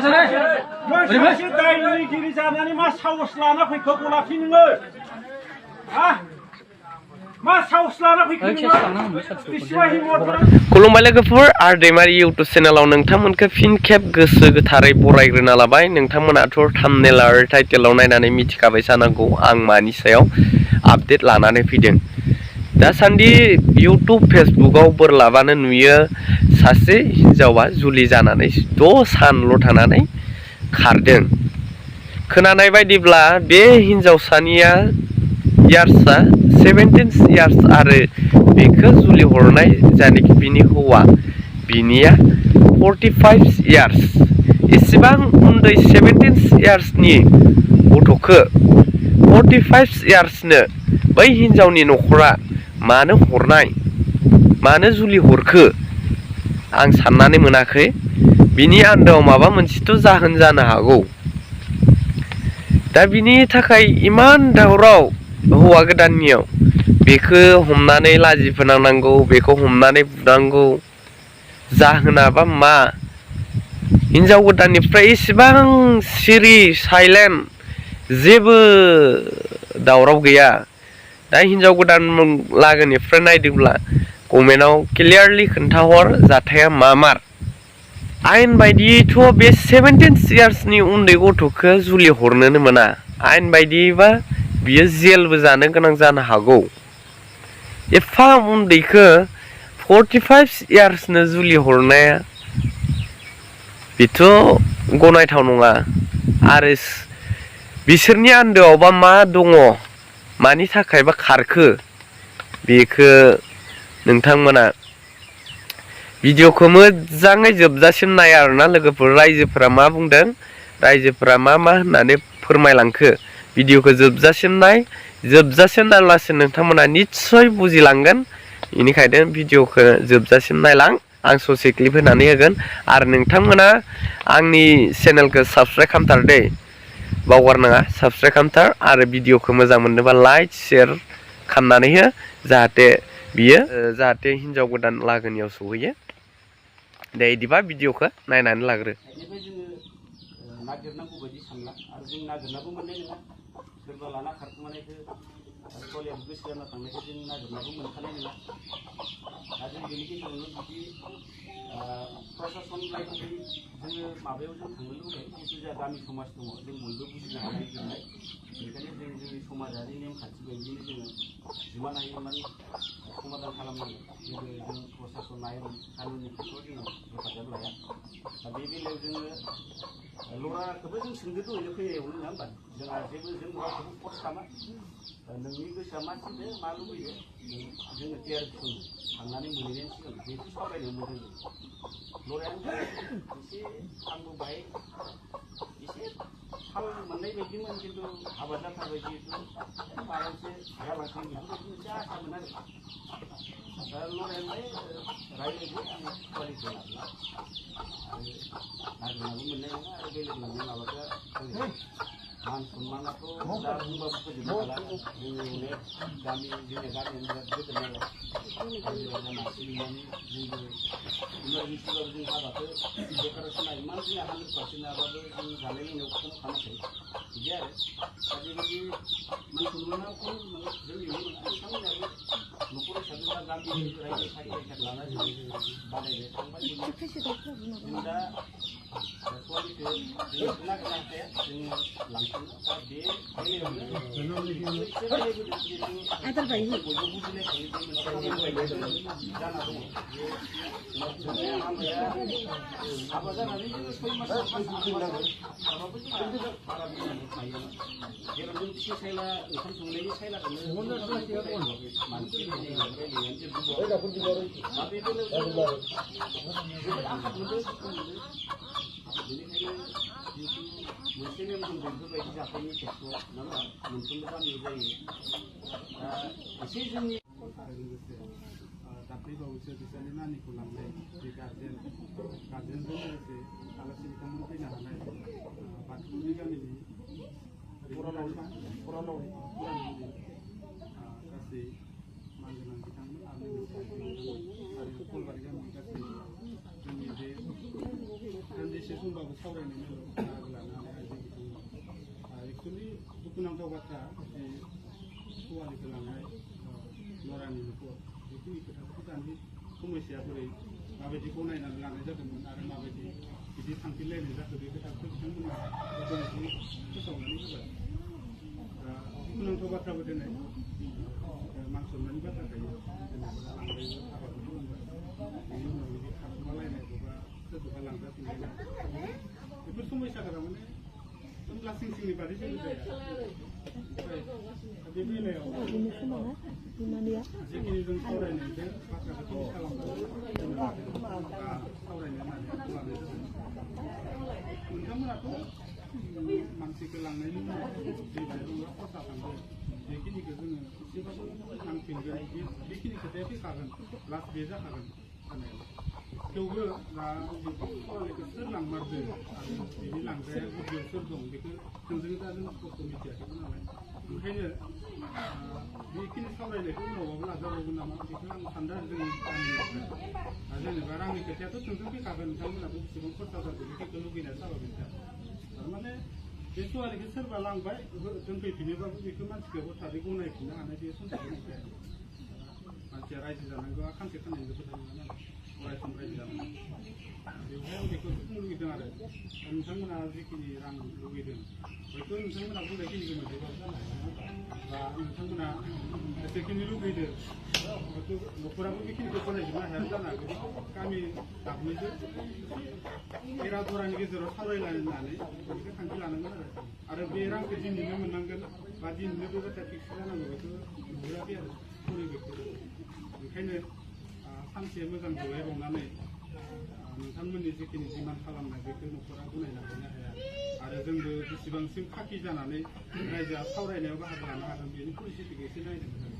सासे दायनिगिरि जानानै मा साहस लाना फैखो गलाफि नोङो हा मा साहस लाना फैखो नोङो बिसिबा हिम्मत खुलुमबाय लोगोफोर आरो दैमारि इउटुब चेनेलाव नोंथांमोनखौ फिन खेब गोसो गोथारै बरायग्रोना लाबाय। नोंथांमोनाथ' थाम्बनेल आरो टाइटेलाव नायनानै मिथिखाबाय जानांगौ आं मानि सायाव आपडेट लानानै फैदों। दासान्दि इउटुब फेसबुकआव बोरलाबानो नुयो सासे हिनजावा जुलि जानानै 6 सानल' थानानै खारदों। खोनानाय बायदिब्ला बे हिनजावसानिया इयार्सआ 17 इयार्स आरो बेखौ जुलि हरनाय जायनाखि बिनि हौवा बिनिया 45 इयार्स। इसेबां उन्दै 17 इयार्सनि गथ'खौ 45 इयार्सनो बै हिनजावनि न'खरा मानो हरनाय मानो जुलि हरखो आं साननानै मोनाखै। बिनि आन्दोआव माबा मोनसेथ' जाहोन जानो हागौ। दा बिनि थाखाय इमान दावराव हौवा गोदाननियाव बेखौ हमनानै लाजि फोनांनांगौ बेखौ हमनानै बुनांगौ जाहोनाबा मा? हिनजाव गोदाननिफ्राय इसेबां सिरि साइलेन्ट जेबो दावराव गैया। दा हिनजाव गोदान लागोनिफ्राय नायदोंब्ला गभर्नमेन्टआव क्लियारलि खोन्थाहर जाथाया मा मार। आयेन बायदियैथ' बे 17 इयार्सनि उन्दै गथ'खौ जुलि हरनोनो मोना। आयेन बायदियैबा बियो जेलबो जानो गोनां जानो हागौ। एफा उन्दैखौ 45 इयार्सनो जुलि हरनाया बेथ' गनायथाव नङा। आरो बिसोरनि आन्दोआवबा मा दङ मानि थाखायबा खारखो बेखौ नोंथांमोना भिडिअखौ मोजाङै जोबजासिम नाय आरोना लोगोफोर। रायजोफोरा मा बुंदों रायजोफोरा मा होननानै फोरमायलांखो भिडिअखौ जोबजासिम नाय। जोबजासिम नायब्लासो नोंथांमोना निस्सय बुजिलांगोन। बेनिखायनो भिडिअखौ जोबजासिम नायलां। आं ससे क्लिप होनानै होगोन आरो नोंथांमोना आंनि चेनेलखौ साबस्क्राइब खालामथार दै बावगारनाङा साबस्क्राइब खालामथार आरो भिडिअखौ मोजां मोनदोंबा लाइक शेयार खालामनानै हो जाहाथे बियो जाहाथे हिनजाव गोदान लागोनियाव सहैयो। दे बिदिबा भिडिअखौ नायनानै लाग्रो। नागिरनांगौ बायदि सानला आरो जों नागिरनाबो मोननाय नङा। सोरबा लाना खारखुमानायखौ सलियाबो गोसो जाना थांनायखौ जों नागिरनाबो मोनखानाय नङा। दा जों बेनि गेजेरावनो जुदि प्रसासन बायदियै जोङो माबायाव जों थांनो लुबैयो जिहेतु जोंहा गामि समाज दङ जों बयबो बुजिनो हानाय जोंनाय। बेनिखायनो जों जोंनि समाजारि नेमखान्थि बायदियैनो जोङो जिमान हायो इमान समाधान खालामनांगोन। जेबो जों प्रसासन आयेन कानुननि खेथ्रआव जोङो हेफाजाब लाया। दा बे बेलायाव जोङो लराखौबो जों सोंदो दहैनो फैनायावनो नङा होमबा? जोंहा जेबो जों रावखौबो फर्स खालामा। नोंनि गोसोआ मा थिनदो मा लुबैयो जोङो टेर सोङो थांनानै मोनहैनायनि सिगां जिहेतु सावरायनो मोजां जायो। लरायानो एसे आंबो बाहाय एसे थाल मोननाय बायदिमोन खिन्थु हाबा जाथारबाय जिहेतु माबा मोनसे जालांसिगोन बेफोरबायदि मोनसे आसामोन आरो। दा लरायालाय रायज्लायदो आं कुवालिटि लाबोला आरो नागिरनाबो मोननाय नङा आरो बेलेग लांनाय माबाखौ मान सन्मानाथ' दा बुंबाबो फोजोबनो हाला। जोंनि अनेक गामि जोंनि गामियानो बिराद गोदोर नालाय रायजो राजा मानसि लिंनानै जोंबो इमारजेन्सिबाबो जों हाबाखौ डेक'रेसना इमान जोंहा 100% नङाबाबो जों जानाय लोंनायाव खम खालामाखै बिदि आरो। दा बेबायदि मान सन्मानाव खम जोंनियावनो मोना। नोंथांमोनाबो न'खर हिसाबै बा गामि रायजो सारि रायजो लानानै बानायबाय थांबाय जों दा कुवालिटि जों नागिरनो हाखाया जोङो लांफिनो। दा बे बेलायावनो एसे रायलायबोदों जिहेतु बयबो बुजिलायखायो बे मोनसे नेम बायदि जाना दङ। जोंनिया हाबाया हाबा जानानै जोङो 6 मास 7 मास हाबाबो जोंहा बारा बुंनांगौ थायो। जेराव जों फिसा सायला ओंखाम संनायनि सायलाखौनो मानसि रायलायनायानो जेबो दा बे बेलायाव जोबोद आघात मोनदों दुखु मोनदों। बेनिखायनो जिहेतु मोनसे नेम दं बेफोरबायदि जाथायनि खेथ्रआव नङा होमबा मोनफ्रोमबो गामियाव जायो। दा एसे जोंनि आरो लोगोसे दाख्लै बावैसो बिसोरनि नानिखौ लांनाय जे गार्जेनजों लोगोसे आलासि बिथांमोन फैनो हानाय बाथौनि गामिनि फरानावनि गासै मानगोनां बिथांमोन आरो लोगोसे आरो कलबारि गामिनि गासै जोंनि बे दान्दिसे समबाबो सावरायनाय मेलाव बाहागो लानानै आइजो बिथांमोन एक्सुवेलि दुखुनांथाव बाथ्रा जि हौवानिखौ लांनाय लरानि न'खर बेखिनि खोथाखौ दानि समस्या बोरै माबायदि गनायनानै लानाय जादोंमोन आरो माबायदि बिदि थांफिनलायनाय जाखो बे खोथाखौ बिथांमोना गोबाङै फोसावनानै होबाय दुखुनांथाव बाथ्राबो दिनै मान सनमाननि बाथ्रा थायो जेनेबा लांबायबो हाबाबो खालामबाय बेनि उनाव बिदि खारखोमालायनाय बबा सोरखौबा लांजाफिनलायनाय बेफोर समस्याफोरा माने लासिं सिंनि बादै जेबो जाया बे बेलायाव जिखिनि जों सावरायनाय बे बाथ्राखौ फिनिश खालामनानै सावरायनो होननानै लानाय जादों नोंथांमोनाथ' मानसिखौ लांनायनि उनाव जे माइरंआ खरसा थांगोन बेखिनिखौ जोङो एसेबाबो नांफिनगोन बेखिनि खोथाया फैखागोन लास्ट बे जाखागोन जानायालाय थेवबो दा फरायनायखौ सोर लांमारदो आरो बिनि लांग्राया गुदियाव सोर दं बेखौ थोंजोङै दा जों स्पष्ट मिथियाखैमोन नालाय ओंखायनो बेखिनि सावरायनायखौ उनावबाबो लाजाबावगोन नामा बेखौ आं सानदों आरो जोंनि गामिनिफ्राय जेनेबा रांनि खोथायाथ' थोंजों फैखागोन नोंथांमोनाबो बेसेबां खरसा जादों बेखौ लुगैनाया जाबा बेनिथा थारमाने बे सवालिखौ सोरबा लांबाय दोनफैफिनोबाबो बेखौ मानसिखौ हथारै गनायफिननो हानाय बे समस्या नंखाया मानसिया रायजो जानांगौआ खानसे खाननैनिल' खोथा नङा नालाय अराय सम रायजो जानांगौ बेवहाय आं बेखौ बुंनो लुगैदों आरो नोंथांमोना जिखिनि रां लुगैदों हयथ' नोंथांमोना बुंनायखिनिखौ मोनजोबाबो जानो हागौ बा नोंथांमोना जेखिनि लुगैदों हयथ' न'खराबो बेखिनिखौ गनायजोबनो हाया जानो हागौ बेखौ गामि दाबनैजों एरा दरानि गेजेराव सावरायलायनानै बेखौ थांखि लानांगोन आरो बे रांखौ दिनैनो मोननांगोन बा दिनैनो बे बाथ्राया फिक्स जानांगौ बेखौ नुहुराखै आरो परिबेखखौ ओंखायनो सानसे मोजां जलायबावनानै नोंथांमोननि जिखिनि डिमान्ड खालामनाय बेखौ न'खरा गनायना होनो हाया आरो जोंबो बेसेबांसिम खाखि जानानै रायजोआ सावरायनायाव बाहागो लानो हागोन बेनि परिस्थितिखौ एसे नायनो मोजां